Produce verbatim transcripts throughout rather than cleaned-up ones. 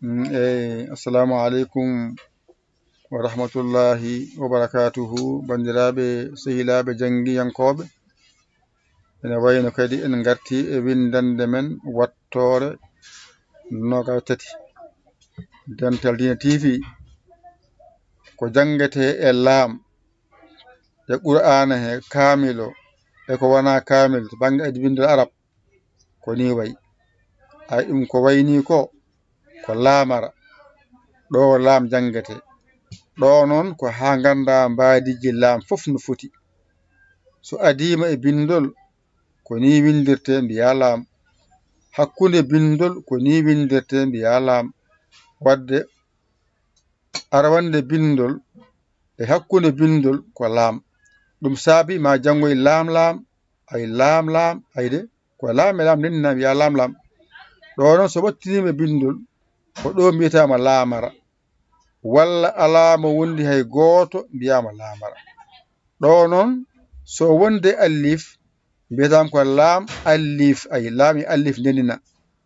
Mm, eyi, assalamu aleykum wa rahmatullahi wa barakatuhu. Banndiraaɓe, sehilaaɓe, janngiyankooɓe, ene wayno kadi en ngarti e winndannde men wattoore noogaas tati. Dental Diine T V, ko janngetee e laam, e Qur'aana he, kaamil o, e ko wonaa kaamil, to bannge adi winndol Arab. Ko ni wayi. Ay, ɗum ko wayi ni ko, ko laamara. Ɗo laam janngete. Ɗo noon ko haa ngannda mbaadiiji laam fof no foti. So adiima e binndol, ko ni winndirte mbiyaa laam. Hakkunde binndol, ko ni winndirte mbiyaa laam. Wadde, arawande binndol e hakkunde binndol ko laam. Ɗum saabi ma janngoy laam laam, ay laam laam, ay de, ko laam e laam ndenni na wiya laam laam. Ɗo noon so wattiniima binndol, ko ɗo mbiyetaama laamara. Walla alaa mo wondi hay gooto mbiyaama laamara. Ɗo noon so wonde allif, mbiyetaama ko laam allif, ay laam e allif ndenni na.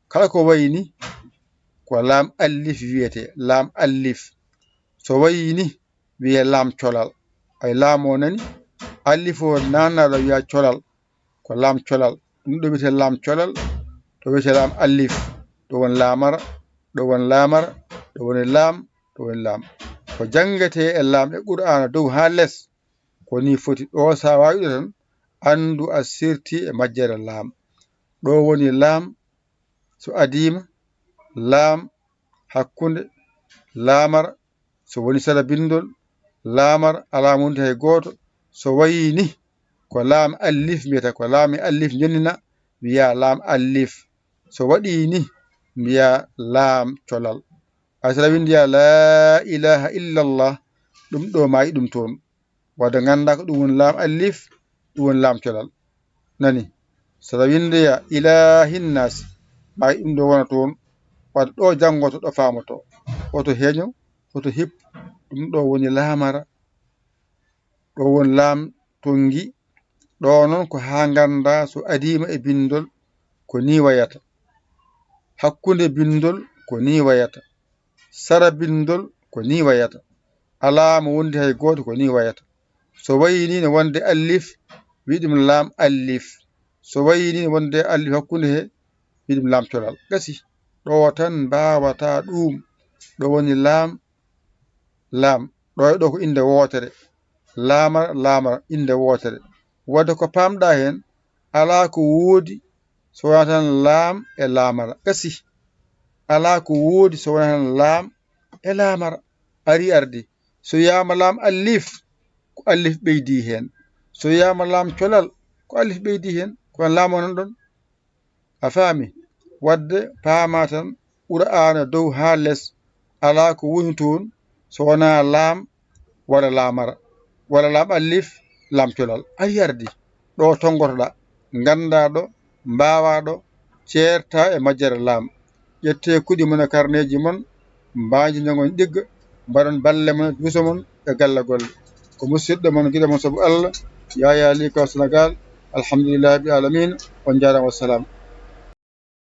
Kala ko wayi ni, ko laam allif wiyetee, laam allif. So wayi ni, wiyee laam colal. Ay laam o nani, allif o naannaɗo wiyaa colal, ko laam colal. Ɗum ɗo wiyetee laam colal, ɗo wiyetee laam allif, ɗo woni laamara, ɗo woni laamara, ɗo woni laam, ɗo woni laam. Ko janngetee e laam e Qur'aana dow haa les, ko ni foti. Ɗo so a waawi ɗo tan, anndu a sirti e majjere laam. Ɗo woni laam, so adiima, laam, hakkunde, laamara, so woni sara binndol, laamara, alaa mo wondi hay gooto. So wayi ni, ko laam allif mbiyata, ko laam e allif njonnina, wiyaa laam allif. So waɗi ni, mbiyaa laam colal. Ay, so a winndi yaa laa ilaaha illallah, ɗum ɗo maayi ɗum toon. Wadde ngannda ko ɗum woni laam allif, ɗum woni laam colal. Nani? So a winndi yaa ilaahin naas, maayi ɗum ɗo wona toon. Wadde ɗo janngoto, ɗo faamoto. Hoto heño, hoto hip, ɗum ɗo woni laamara. Ɗo woni laam tonngi. Ɗo noon ko haa ngannda so adiima e binndol ko ni wayata. Hakkunde binndol ko ni wayata. Sara binndol ko ni wayata. Alaa mo wondi hay gooto ko ni wayata. So wayi ni no wonde allif, wi ɗum laam allif. So wayi ni no wonde allif hakkunde he, wi ɗum laam colal. Gasi. Ɗo tan mbaawata ɗum. Ɗo woni laam, laam. Ɗo e ɗo ko innde wootere. Laamara, laamara, innde wootere. Wadde ko paamɗa heen, alaa ko woodi so wonaa tan laam e laamara. Gasi. Alaa ko woodi so wonaa tan laam e laamara. Ari ardi. So wiyaama laam allif, ko allif ɓeydi heen. So wiyaama laam colal, ko allif ɓeydi heen. Ko laam o nan ɗon. A faami? Wadde paama tan, Qur'aana dow haa les, alaa ko woni toon so wonaa laam walla laamara, walla laam allif, laam colal. Ari ardi. Ɗo tonngotoɗaa, nganndaa ɗo, mbaawaa ɗo, ceertaa e majjere laam. Ƴettee kuɗi mon e karneeji mon, mbaajinee ngooñ ɗigga, mbaɗon balle mon e duuso mon e galle golle. Ko musidɗo mon, giɗo mon sabu Allah, Yaya Ly Ka Sénégal. Alhamdulillahi rabbil aalamiina. On njaaraama, wassalam.